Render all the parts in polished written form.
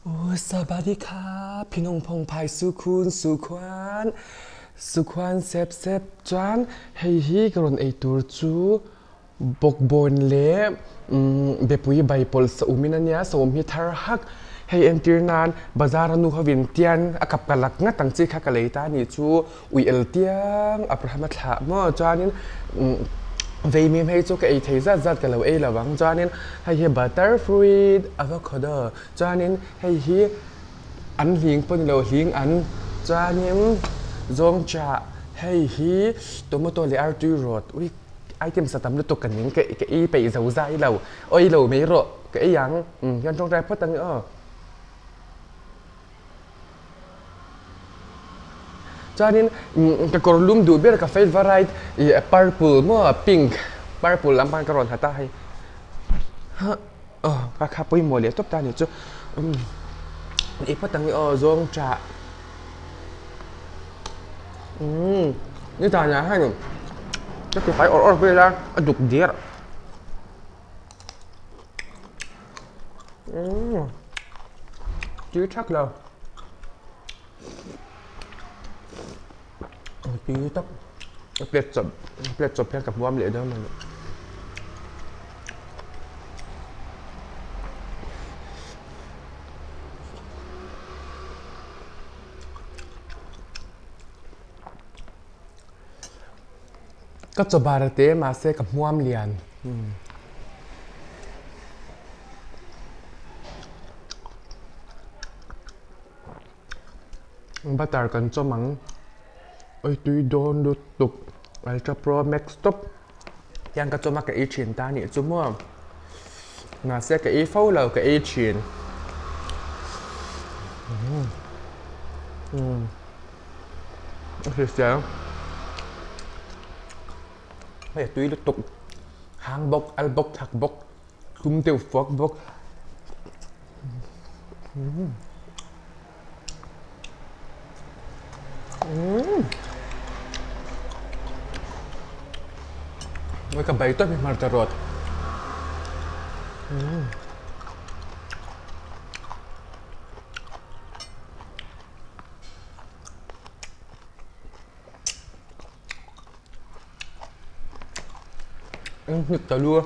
Aw sabadikha phinong phong phai su khun su khuan su khuan sep sep chuan hei hi ka rawn ei tur chu bawkbawn leh bepui bai pawlh saum in ania saum hi thar hak hei entir nan bazar a nu hovin tian a kap ka lak ngat ang chi kha ka lei ta anih chu ui el tiang Abraham a thlah maw chuanin vei mim hei chu ka ei thei zat zat ka lo ei lo ang chuanin hei hi butter fruit avocado chuanin hei hi an hling pawh ni lo hling an chuanin zawngchah hei hi tomato leh artui rawt ui item sa tam lutuk ka ning ka ka ei peih zo zai lo awi lo mai rawh ka ei ang hian tawngtai phawt ang aw. Chuanin ka kawr lum duh ber ka favourite ih purple maw pink purple lampang ka rawn ha ta hei huh aw ka kha pawimawh leh tawp ta anih chu umm ei phawt ang i aw zawng chah umm nizanah hian ka ti fai awrh awrh vel a a duk diar umm tui thak lo. Tui tak plate chawp plate chawp hian ka hmuam leh dawn a ni. Ka chaw bar te mahse ka hmuam lian. Butter kan chawm ang oi tui dawn lutuk ultra pro max tawp hian ka chawm a ka ei thin ta anih chu maw mahse ka ei fo lo ka ei thin umm a hrisel hei a tui lutuk hang bawk al bawk thak bawk. Tum deuh fak bawk. Ka bai tawp hi hmarcha rawt. An hnik ta lu a.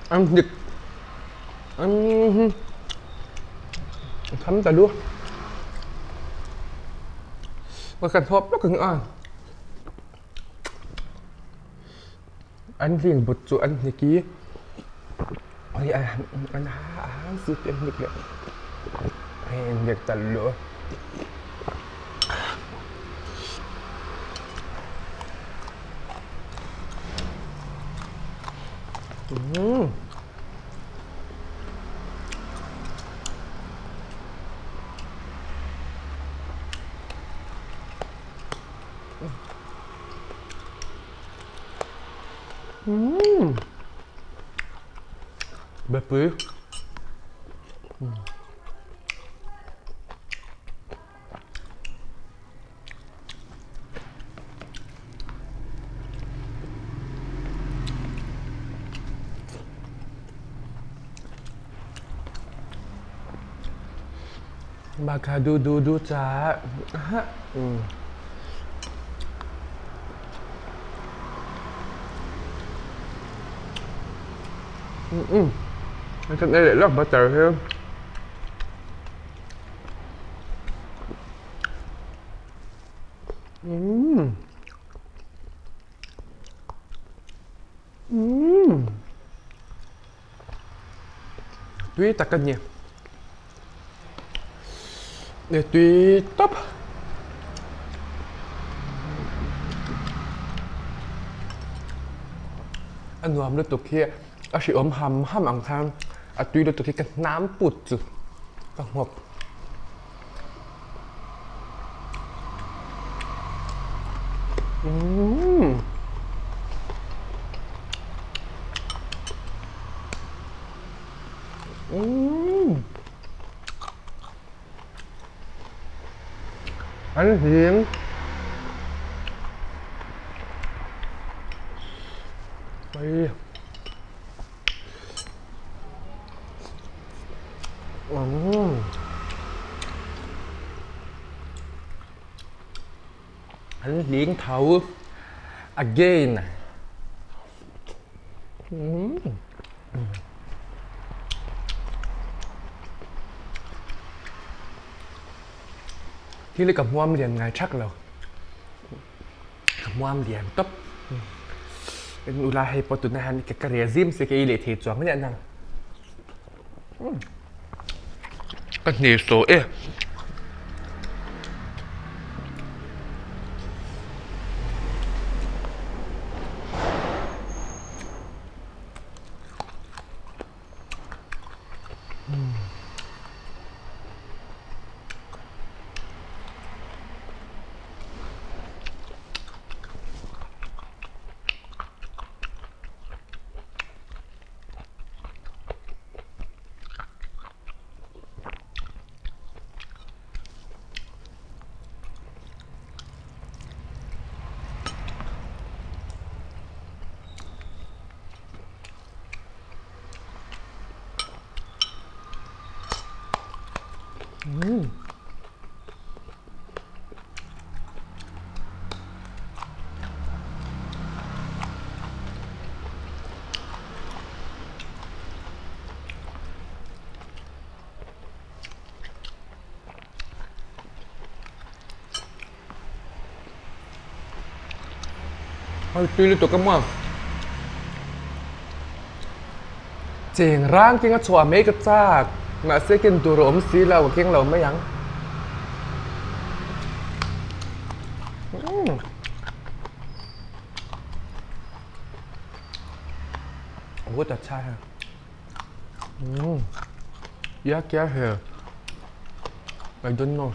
An hnik an tham ta lu a kan hawp lawk ang a. An hling but chu an hnik i hei an han si te an hnik leh hei an hnik tal luh a. Umm. Umm Bepui Baka du du du cha umm. Kan ei leh lawk butter hi. Tui tak a ni. Tui tawp. A nuam lutuk hi a hrehawm ham ham ang khan a tui lutuk hi ka hnam put chu ka nghawk. Umm. Umm. An hlim. Ui. Umm. An hling tho again. Umm. Thil hi ka hmuam lian ngai thak lo. Ka hmuam lian tawp. Kan ula hei pawh tunah hian ka reh zim si ka ei leh thei chuang miah nang. Ka hne saw e. Hei tui lutuk a maw? Cheng rang keng a chhuah mai ka chak mahse ken tur a awm si lo ka keng lo mai ang. Bahut acha hai. Yeh kya hai? I don't know.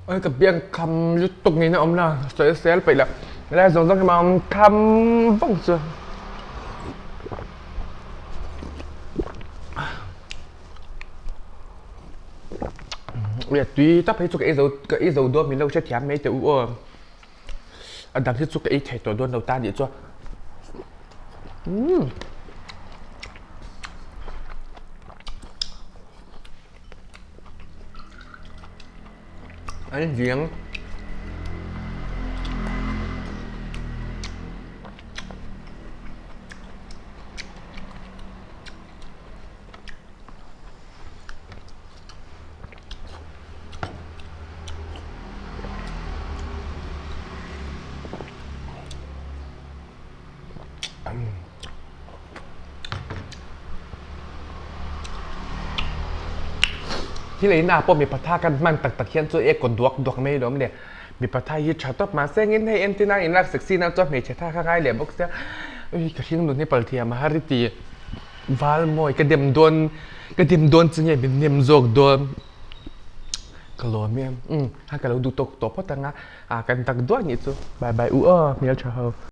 Oi ka biang kham lutuk niin a awm la sawi sel peih lah helai zawng zawng hi mah kham vang chu. Ui a tui tak phei chu ka ei zo ka ei zo dawn min lo hrethiam mai teh u aw a dang hi chu ka ei thei tawh dawn lo ta nih chuan umm. An viang. Thil ei naah pawh mipa tha kan hman tak tak hian chu e kaw duak duak mai alawm le. Mipa tha hi tha tawp mahse engin hei entin a inlak sexy na chuan hmeichhe tha kha ngai leh bawk sia. Ui ka hring nun hi pal thiam a har i ti. Val mawi ka dem dawn ka dem dawn chu nge min nem zawk dawn. Ka lawm em. Umm ha ka lo duh tawk tawh phawt ang a. Ah kan tak duah nih chu. Bye bye u aw hmeltha ho.